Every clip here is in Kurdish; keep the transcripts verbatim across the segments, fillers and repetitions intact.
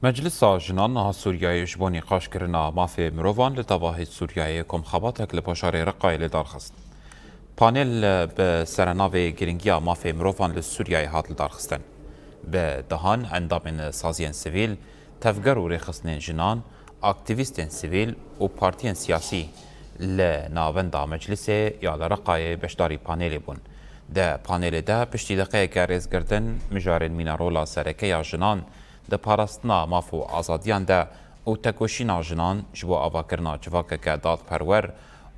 Meclisa Jinan a Sûriyeyê ji bo nîqaşkirina mafê mirovan li tevahî Sûriyeyê komxebatek li bajarê Reqayê li dar xist. Panel bi serenavê Giringiya Mafê Mirovan li Sûriyeyê hat lidarxistin. Bi dehan endamên saziyên sivîl, tevger û rêxistinên jinan, aktîvîstên sivîl û partiyên siyasî li navenda meclisê ya li Reqayê beşdarî panelê bûn. Di panelê de piştî deqeyeke rêzgirtin mijarên mînarola sereke ya jinan di parastina maf û azadiyan de û tekoşîna jinan ji bo avakirina civakeke dadperwer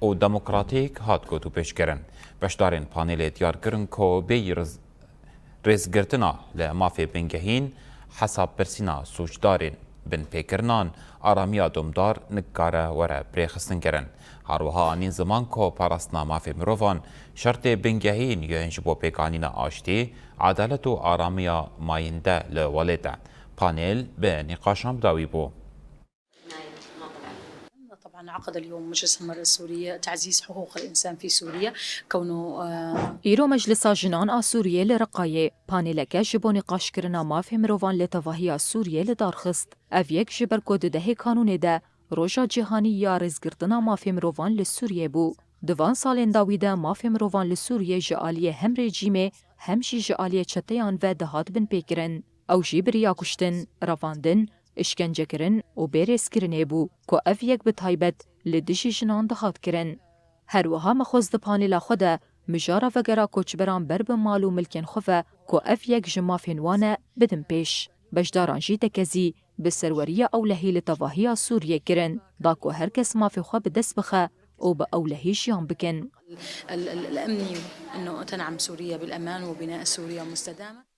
û demokratîk hat gotûbêjkirin. Beşdarên panelê diyar kirin ku bêyî riz-, rêzgirtina li mafê bingehîn, hesabpirsîna sûcdarên binpêkirinan, aramiya domdar nikare were birêxistinkirin. Her wiha anîn ziman ku parastina mafê mirovan şertê bingehîn yên ji bo pêkanîna aştî, edalet û aramiya mayînde li welêt e. Panel bi nîqaşan bi dawî bû. طبعا عقد اليوم مجلس المرأة السورية تعزيز حقوق الإنسان في سوريا كونه آه، Îro Meclisa Jinan a Sûriyê li Reqayê paneleke ji bo nîqaşkirina mafê mirovan li tevahiya Sûriyê li dar xist. Ev yek ji ber ku di dehê Kanûnê de Roja Cîhanî ya Rêzgirtina Mafê Mirovan li Sûriyê bû. Di van salên dawî de mafê mirovan li Sûriyê ji aliyê hem rejîmê hem jî ji aliyê çeteyan ve dihat binpêkirin. Ew jî bi riya kuştin, revandin, îşkencekirin û bêrêzkirinê bû ku ev yek bi taybet li dijî jinan dihat kirin. Her wiha me xwest di panêla xwe de mijara vegera koçberan ber bi mal û milkên xwe ve ku ev yek ji mafên wan e bidin pêş. Beşdaran jî tekezî bi serweriya ewlehî li tevahiya Sûriyê kirin da ku her kes mafê xwe bi dest bixe û bi ewlehî jiyan bikin. ال- ال- الأمني أنه تنعم سوريا بالأمان وبناء سوريا مستدامة.